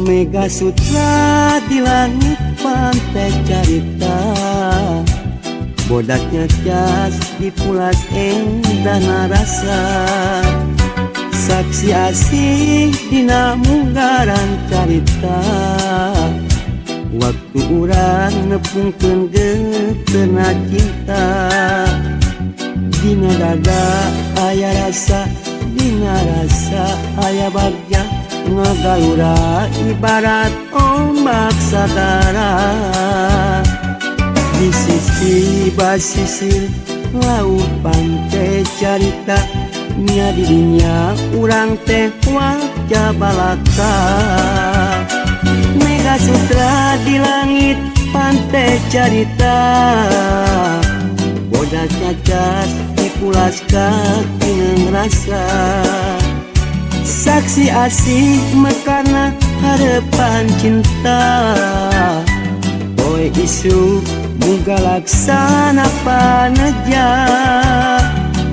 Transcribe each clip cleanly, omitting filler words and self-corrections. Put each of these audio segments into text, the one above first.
Mega Sutra di langit pantai carita, bodaknya cas dipulas endah narasa. Saksi asih dina munggaran carita, waktu urang nepungkeun geutena cinta. Dina dada aya rasa, dina rasa aya bagja, ngagalura ibarat ombak sagara. Di sisi basisir laut pantai carita, nya didinya urang teh wajah balaka. Mega Sutra di langit pantai carita, bodak cacas dipulas kaki ngerasa. Saksi asih mekarna harapan cinta, poe isuk muga laksana paneja.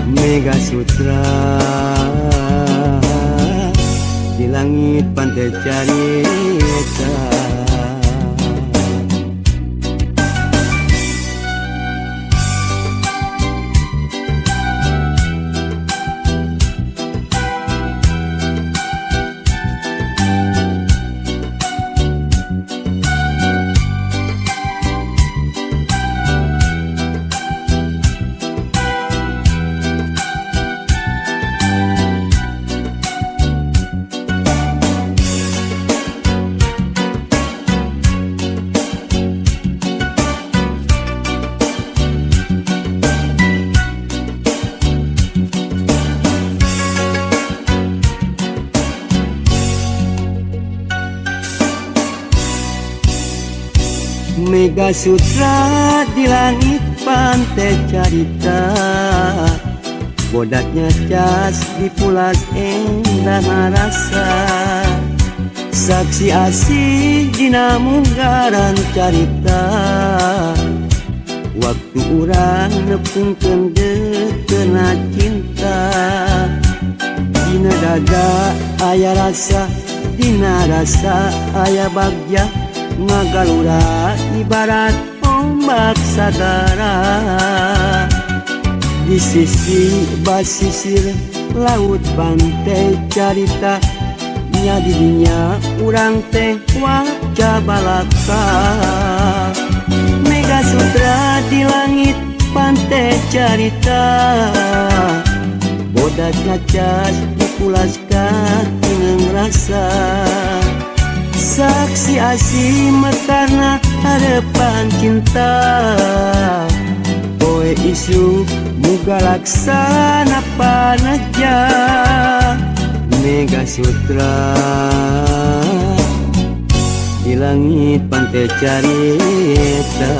Mega Sutra di langit pantai carita. Mega Sutra di langit pantai carita, bodaknya cas dipulas endah rasa. Saksi asih dina munggaran carita, waktu urang nepungkeun geutena cinta. Dina dada aya rasa, dina rasa aya bagja, ngagalura ibarat ombak sagara. Di sisi basisir laut pantai carita, nya didinya urang teh wajah balaka. Mega Sutra di langit pantai carita, bodak cacas dipulas kaki ngerasa. Saksi asih mekarna harapan cinta, poe isuk muga laksana paneja. Mega Sutra di langit pantai carita.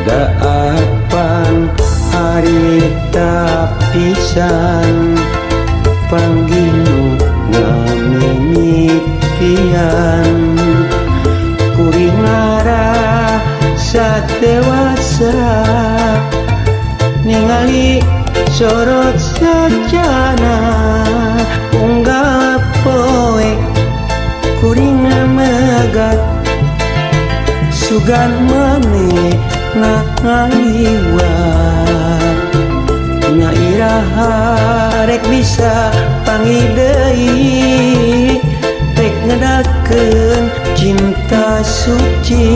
Daapan harita pisan panggih nu ngamimitian kuring ngarasa dewasa ningali sorot sajana unggal poe kuring megat sugan maneh ngaliwat nya iraha rek bisa panggih deui rek ngedakeun cinta suci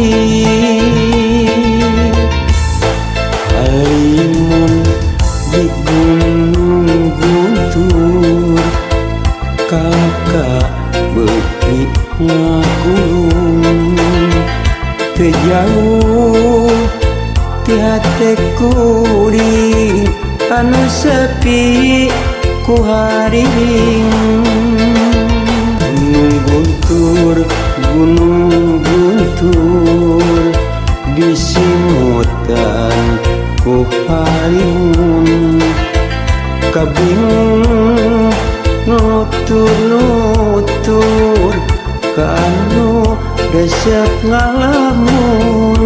halimun di Gunung Guntur kalaka beuki ngakulung teu jauh ti hate kuring anu sepi ku hariring. Gunung Guntur, Gunung Guntur disimutan ku halimun kabingung nutur-nutur ka anu resep ngalamun.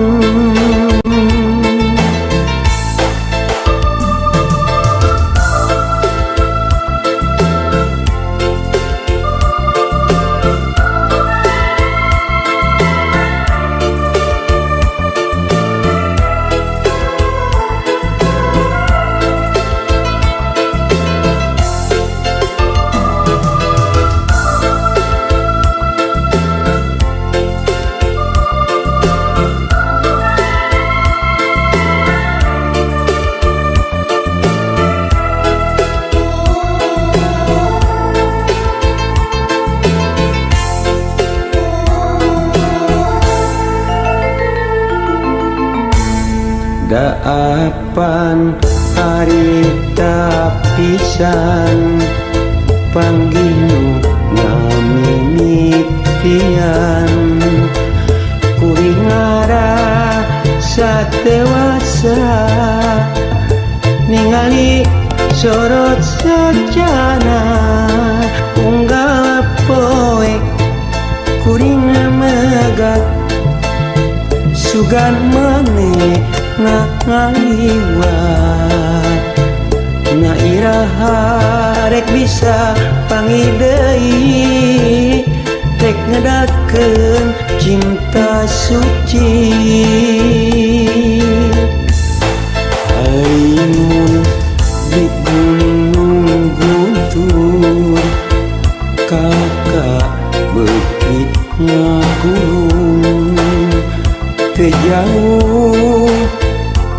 Daapan harita pisan panggih nu ngamimitian kuring ngarasa dewasa ningali sorot sajana unggal poe kuring megat sugan maneh ngaliwat nya iraha rek bisa panggih deui rek ngedakeun cinta suci halimun di Gunung Guntur kalaka beuki ngakulung teu jauh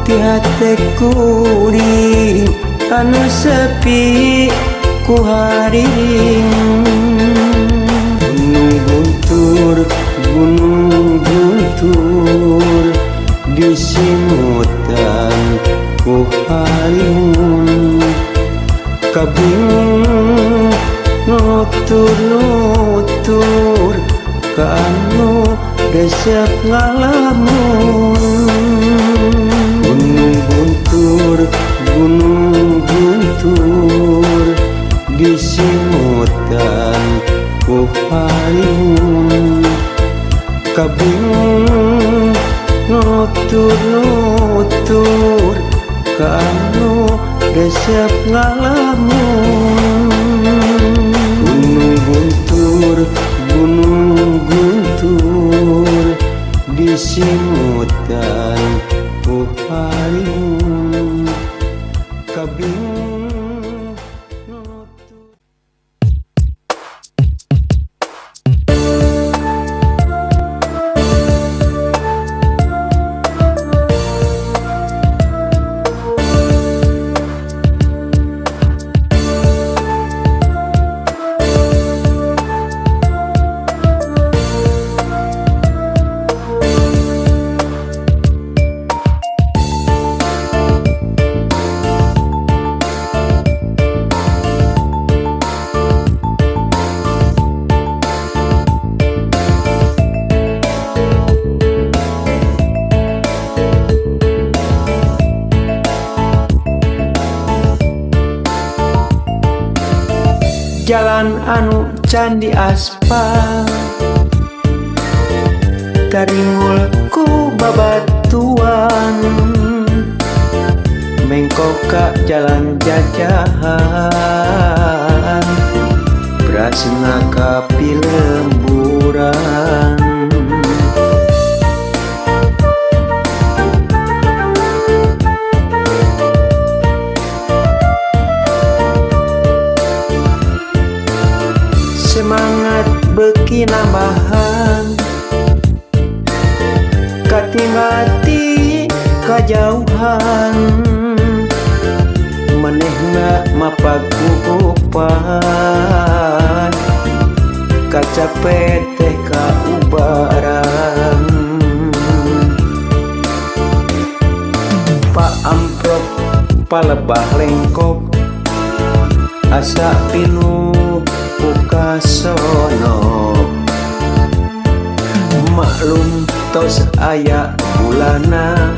ti hate kuring anu sepi ku hariring. Gunung Guntur, Gunung Guntur disimutan ku halimun kabingung nutur-nutur ka anu resep ngalamun. Gunung Guntur, Gunung Guntur disimutan ku halimun kabingung nutur-nutur ka anu resep ngalamun. Gunung Guntur, Gunung Guntur disimutan ku halimun kabingung nutur. Jalan anu can diaspal taringul ku babatuan mengkok ka jalan jajahan brasna ka pilemburan. Semangat beuki nambahan katinggal ti kajauhan manehna mapagugupan kacape teh kaubaran. Pak amprok palebah lengkop asa pinuh pukasono maklum tos aya bulana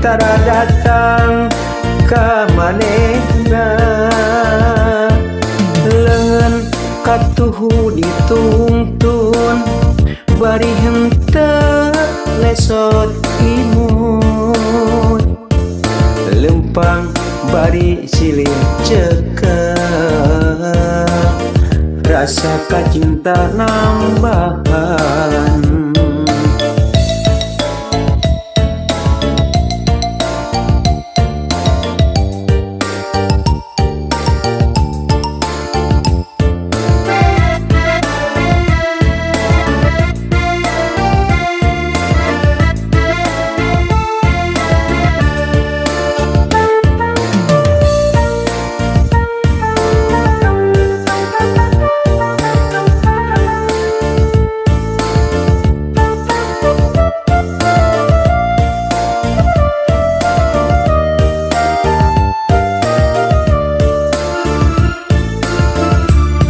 tara datang ka manehna leungeun katuhu ditungtun bari henteu lesot imut lempang bari silih cekek rasa kacinta nambahan.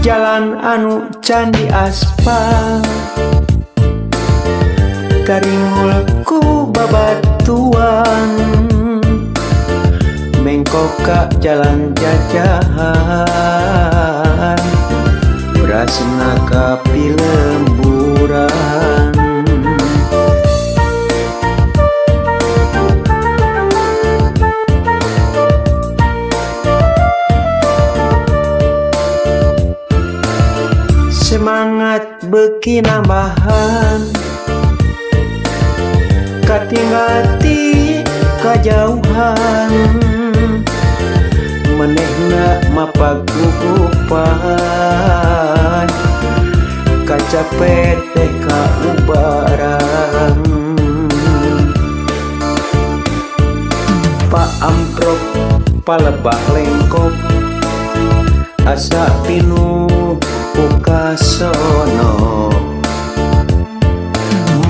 Jalan anu can diaspal taringul ku babatuan mengkok ka jalan jajahan brasna ka pilemburan. Semangat beuki nambahan katinggal ti kajauhan manehna mapagugupan kacape teh kaubaran. Pak amprok palebah lengkop asa pinuh pukasono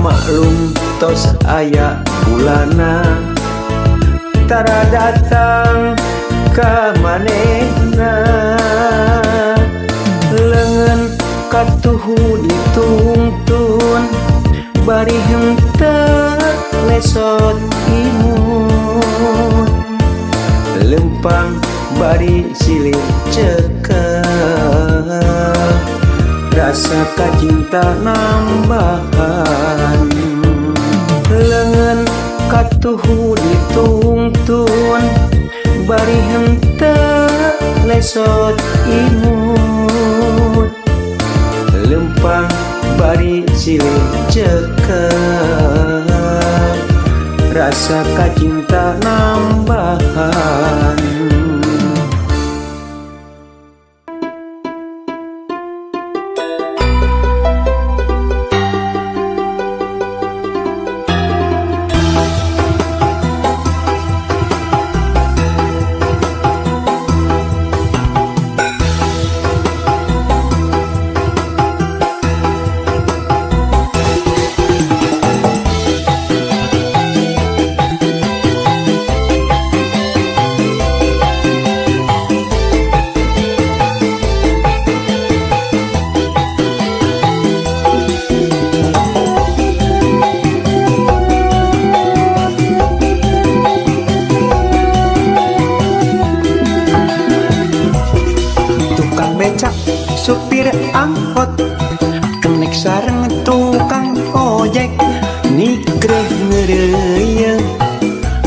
maklum tos aya bulana tara datang ka manehna leungeun katuhu ditungtun bari henteu lesot imut lempang bari silih cekek rasa kacinta nambahan leungeun katuhu ditungtun bari henteu lesot imut lempang bari silih cekek rasa kacinta nambahan. angkot kenek sareng tukang ojek nikreh ngereuyeun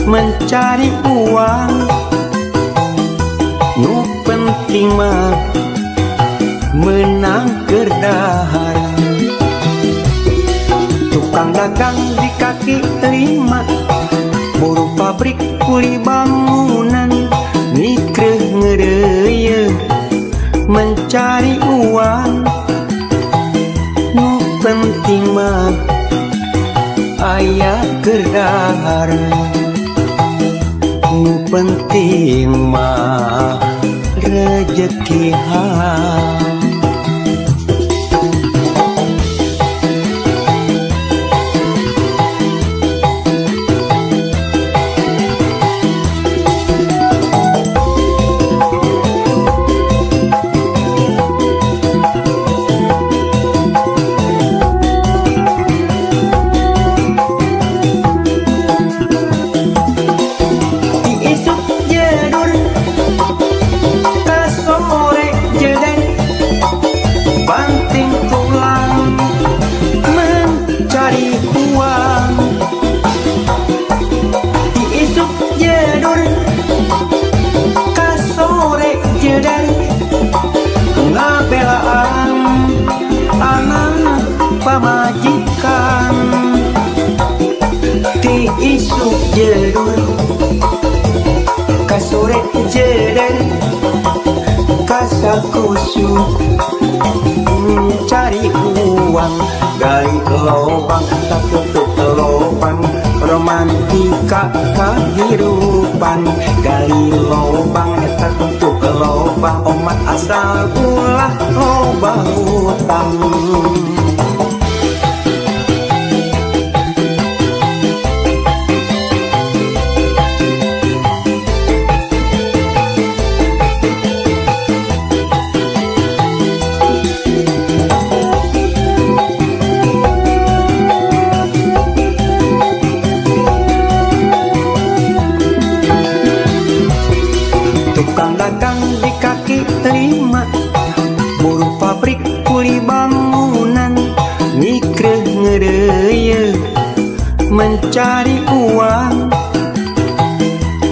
mencari uang nu penting mah menang keur dahar. Tukang dagang di kaki lima, buruh pabrik kuli bangunan nikreh ngereuyeun mencari uang nu penting mah aya keur dahar, nu penting mah rejeki halal. Pamajikan ti isuk jedur kasore jeder kasakusu cari uang gali lobang tak tutup lobang romantika kehidupan gali lobang tak tutup lobang omat asal ulah loba hutang. Tukang dagang di kaki lima, buruh pabrik kuli bangunan nikreh ngereuyeun mencari uang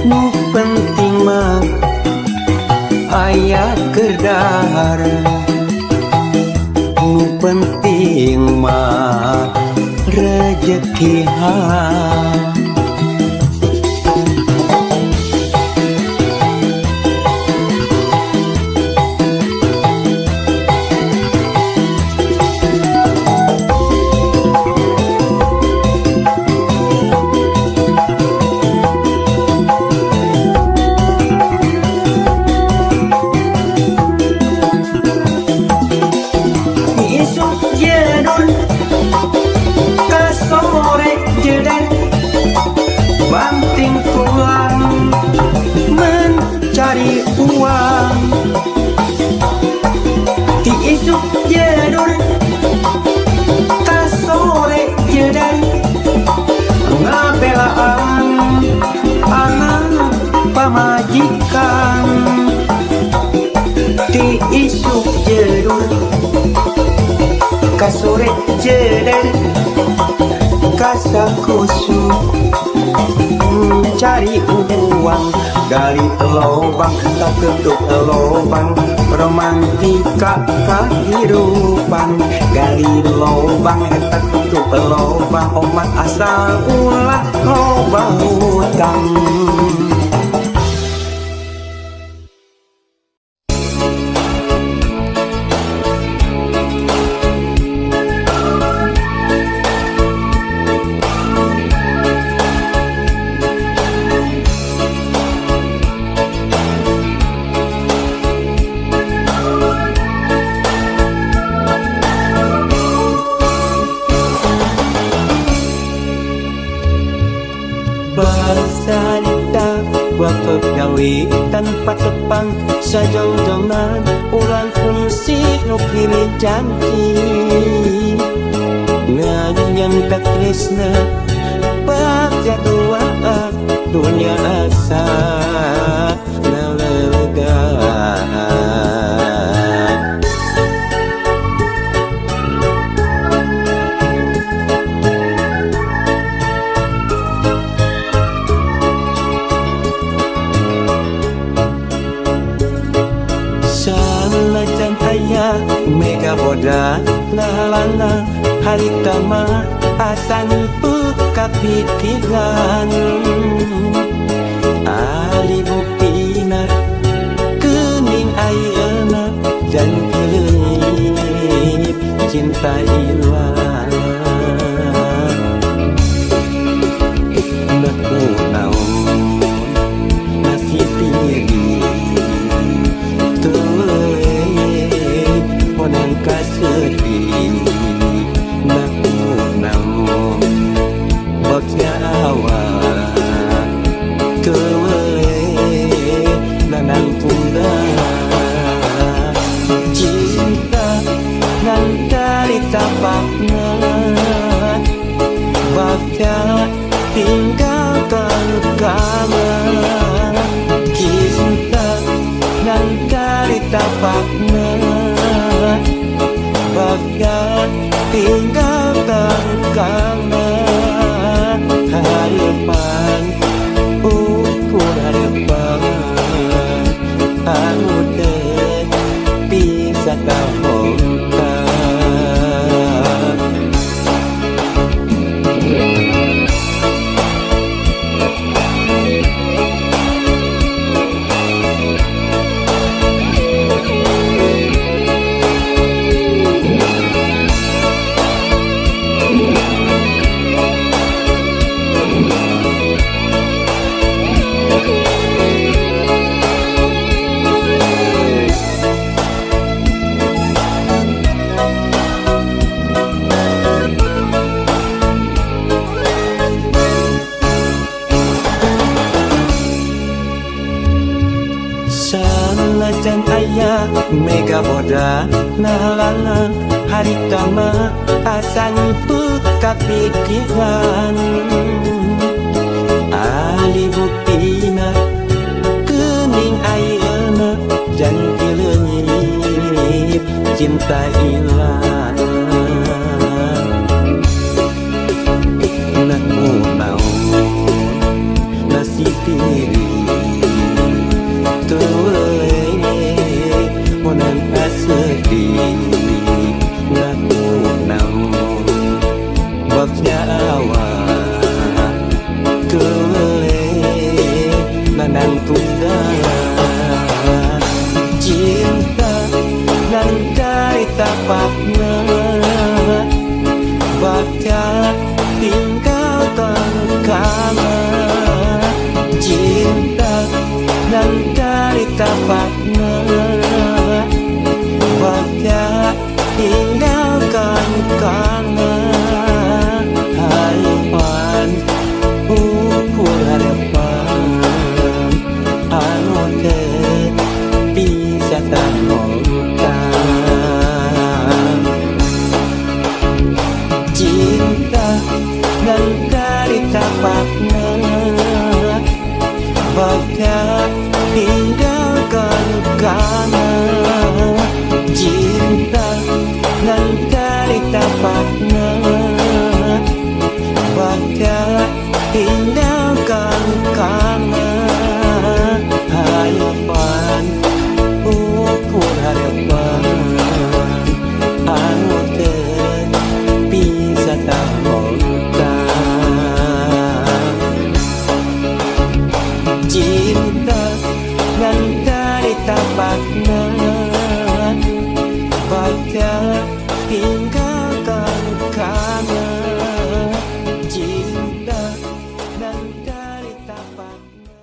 nu penting mah aya keur dahar, nu penting mah rejeki halal. Banting tulang mencari uang ti isuk jedur kasore jeder ngabelaan anak pamajikan ti isuk jedur kasore jeder kasakusu cari uang gali lobang tak tutup lobang romantika kehidupan gali lobang tak tutup lobang omat asal ulah loba hutang. Tanpa tepang sajongjongan urang kungsi nu pilih janji ngan katresna bagja dua dunia asa nalelega. Boda ngahalangan harita mah asa nipu kapikiran. Ari buktina geuning ayeuna janji leungit cinta ilang. Naku naon nasib diri teuing onang kasedih. Naku naon botnya awak teuing nanang tunda. Cinta ngan dari tapakna bagja tinggalkan kamar. Cinta ngan dari tapakna bagja tinggalkan kamar. Harapan ukur harapan anu teu bisa kabongkar. Sanajan aya mega boda ngahalangan harita mah asa nipu kapikiran. Ali buktina geuning ayeuna janji leungit cinta ilang. Naku naon nasib diri teuing onang kasedih. Naku naon bagja awak teuing nanang tunda. Cinta ngan dari tapakna bagja tinggalkan kamar. Cinta ngan dari tapakna bagja tinggalkan kamar. Harapan ukur harapan anu teu bisa kabongkar. Cinta ngan dari tapakna bagja tinggalkan kamar. Cinta ngan dari tapakna bagja tinggalkan kamar. Harapan ukur harapan anu teu bisa kabongkar. Cinta ngan dari tapakna bagja tinggalkan kamar. Cinta ngan dari tapakna.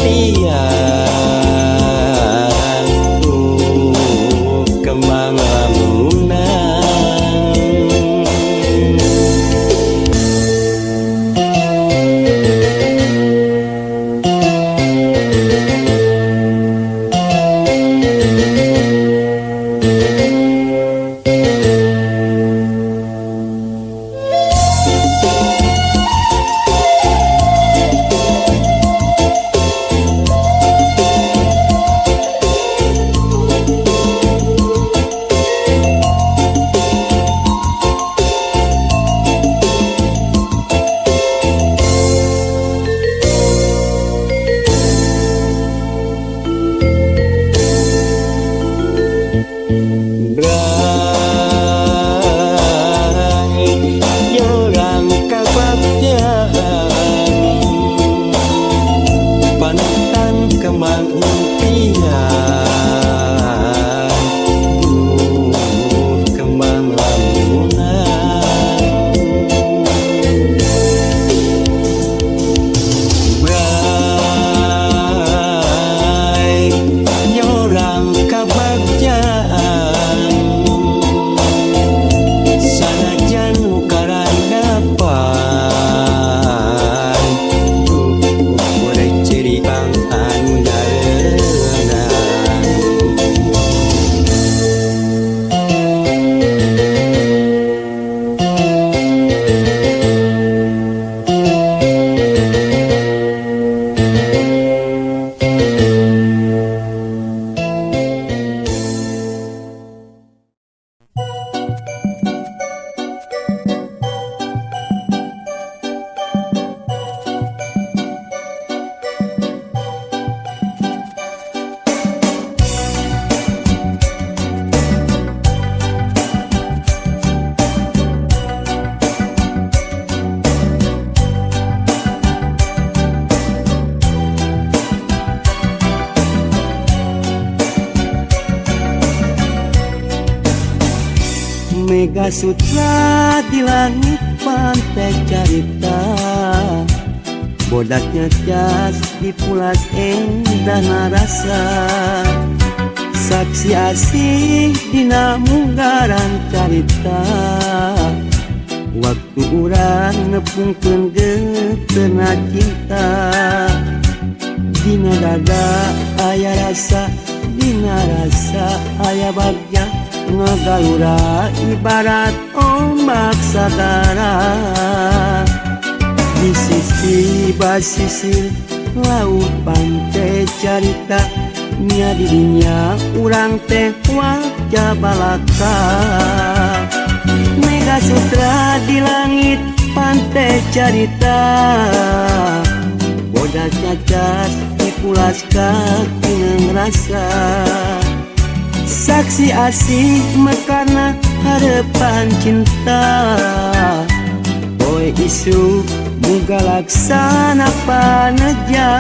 Impian kembang lamunan. Mega sutra di langit pantai carita, bodaknya jas dipulas endah narasa. Saksi asih dina munggaran carita, waktu urang nepungkeun geutena cinta. Dina dada aya rasa, dina rasa aya bagja, ngagalura ibarat ombak sagara. Di sisi basisir laut pantai carita, nya dirinya urang teh wajah balaka. Mega sutra di langit pantai carita, bodak cacat dipulas kaki ngerasa. Saksi asih mekarna harapan cinta, boy isu muga laksana paneja.